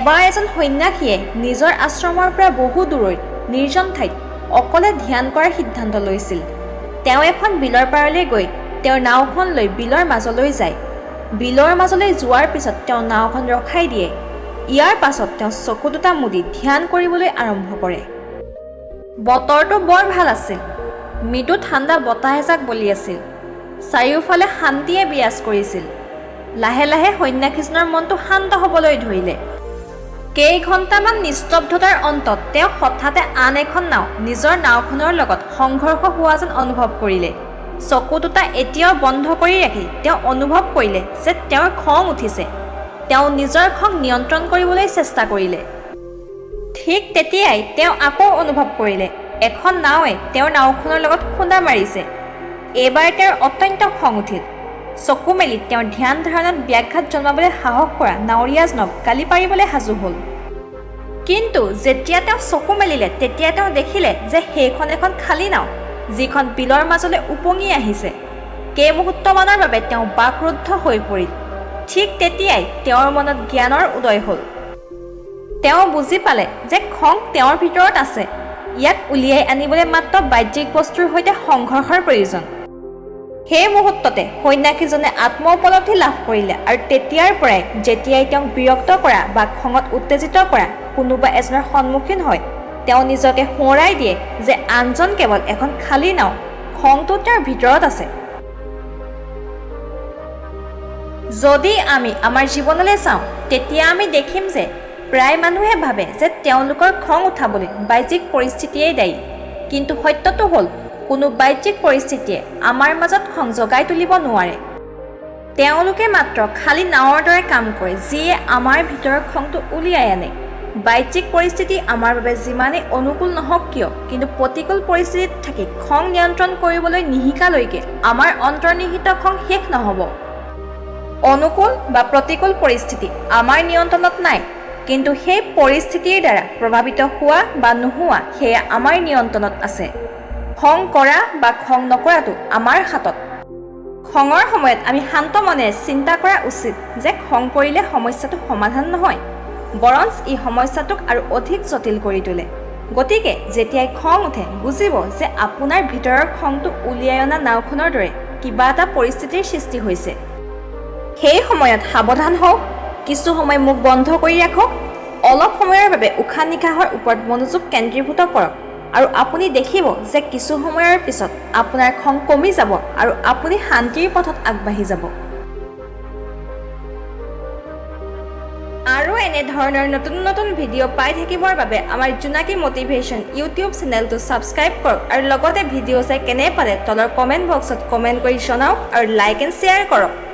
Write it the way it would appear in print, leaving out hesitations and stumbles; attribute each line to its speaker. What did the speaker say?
Speaker 1: এবাৰ এজন সন্যাসীয়ে নিজৰ আশ্ৰমৰ পৰা বহু দূৰৈত নিৰ্জন ঠাইত অকলে ধ্যান কৰাৰ সিদ্ধান্ত লৈছিল। তেওঁ এখন বিলৰ পাৰলৈ গৈ তেওঁৰ নাওখন লৈ বিলৰ মাজলৈ যায়। বিলৰ মাজলৈ যোৱাৰ পিছত তেওঁ নাওখন ৰখাই দিয়ে। ইয়াৰ পাছত তেওঁ চকু দুটা মুদি ধ্যান কৰিবলৈ আৰম্ভ কৰে। বতৰটো বৰ ভাল আছিল। মৃদু ঠাণ্ডা বতাহ এজাক বলি আছিল। চাৰিওফালে শান্তিয়ে বিৰাজ কৰিছিল। লাহে লাহে সন্যাসীজনৰ মনটো শান্ত হ'বলৈ ধৰিলে। কেইঘণ্টামান নিস্তব্ধতাৰ অন্তত তেওঁ হঠাতে আন এখন নাও নিজৰ নাওখনৰ লগত সংঘৰ্ষ হোৱা যেন অনুভৱ কৰিলে। চকু দুটা এতিয়াও বন্ধ কৰি ৰাখি তেওঁ অনুভৱ কৰিলে যে তেওঁৰ খং উঠিছে। তেওঁ নিজৰ খং নিয়ন্ত্ৰণ কৰিবলৈ চেষ্টা কৰিলে। ঠিক তেতিয়াই তেওঁ আকৌ অনুভৱ কৰিলে, এখন নাৱে তেওঁৰ নাওখনৰ লগত খুন্দা মাৰিছে। এইবাৰ তেওঁৰ অত্যন্ত খং উঠিল। চকু মেলি তেওঁৰ ধ্যান ধাৰণাত ব্যাঘাত জন্মাবলৈ সাহস কৰা নাৱৰীয়াজনক গালি পাৰিবলৈ সাজু হ'ল। কিন্তু যেতিয়া তেওঁ চকু মেলিলে, তেতিয়া তেওঁ দেখিলে যে সেইখন এখন খালী নাও, যিখন বিলৰ মাজলৈ উপঙি আহিছে। কেইমুহূৰ্তমানৰ বাবে তেওঁ বাকৰুদ্ধ হৈ পৰিল। ঠিক তেতিয়াই তেওঁৰ মনত জ্ঞানৰ উদয় হ'ল। তেওঁ বুজি পালে যে খং তেওঁৰ ভিতৰত আছে। ইয়াক উলিয়াই আনিবলৈ মাত্ৰ বাহ্যিক বস্তুৰ সৈতে সংঘৰ্ষৰ প্ৰয়োজন। সেই মুহূৰ্ততে সন্যাসীজনে আত্ম উপলব্ধি লাভ কৰিলে আৰু তেতিয়াৰ পৰাই যেতিয়াই তেওঁক বিৰক্ত কৰা বা খঙত উত্তেজিত কৰা কোনোবা এজনৰ সন্মুখীন হয়, তেওঁ নিজকে সোঁৱৰাই দিয়ে যে আনজন কেৱল এখন খালী নাও, খংটো তেওঁৰ ভিতৰত আছে। যদি আমি আমাৰ জীৱনলৈ চাওঁ, তেতিয়া আমি দেখিম যে প্ৰায় মানুহে ভাবে যে তেওঁলোকৰ খং উঠাবলৈ বাহ্যিক পৰিস্থিতিয়েই দায়ী। কিন্তু সত্যটো হ'ল, কোনো বাহ্যিক পৰিস্থিতিয়ে আমাৰ মাজত খং জগাই তুলিব নোৱাৰে। তেওঁলোকে মাত্ৰ খালী নাৱৰ দৰে কাম কৰে, যিয়ে আমাৰ ভিতৰৰ খংটো উলিয়াই আনে। বাহ্যিক পৰিস্থিতি আমাৰ বাবে যিমানেই অনুকূল নহওক কিয়, কিন্তু প্ৰতিকূল পৰিস্থিতিত থাকি খং নিয়ন্ত্ৰণ কৰিবলৈ নিশিকালৈকে আমাৰ অন্তৰ্নিহিত খং শেষ নহ'ব। অনুকূল বা প্ৰতিকূল পৰিস্থিতি আমাৰ নিয়ন্ত্ৰণত নাই, কিন্তু সেই পৰিস্থিতিৰ দ্বাৰা প্ৰভাৱিত হোৱা বা নোহোৱা, সেয়া আমাৰ নিয়ন্ত্ৰণত আছে। খং কৰা বা খং নকৰাটো আমাৰ হাতত। খঙৰ সময়ত আমি শান্ত মনেৰে চিন্তা কৰা উচিত যে খং কৰিলে সমস্যাটো সমাধান নহয়, বৰঞ্চ ই সমস্যাটোক আৰু অধিক জটিল কৰি তোলে। গতিকে যেতিয়াই খং উঠে, বুজিব যে আপোনাৰ ভিতৰৰ খংটো উলিয়াই অনা নাওখনৰ দৰে কিবা এটা পৰিস্থিতিৰ সৃষ্টি হৈছে। সেই সময়ত সাৱধান হওক। কিছু সময় মুখ বন্ধ কৰি ৰাখক। অলপ সময়ৰ বাবে উশাহ নিশাহৰ ওপৰত মনোযোগ কেন্দ্ৰীভূত কৰক আৰু আপুনি দেখিব যে কিছু সময়ৰ পিছত আপোনাৰ খং কমি যাব আৰু আপুনি শান্তিৰ পথত আগবাঢ়ি যাব। আৰু এনেধৰণৰ নতুন নতুন ভিডিঅ' পাই থাকিবৰ বাবে আমাৰ জোনাকী মটিভেশ্যন ইউটিউব চেনেলটো ছাবস্ক্ৰাইব কৰক আৰু লগতে ভিডিঅ' চাই কেনে পালে তলৰ কমেণ্ট বক্সত কমেণ্ট কৰি জনাওক আৰু লাইক এণ্ড শ্বেয়াৰ কৰক।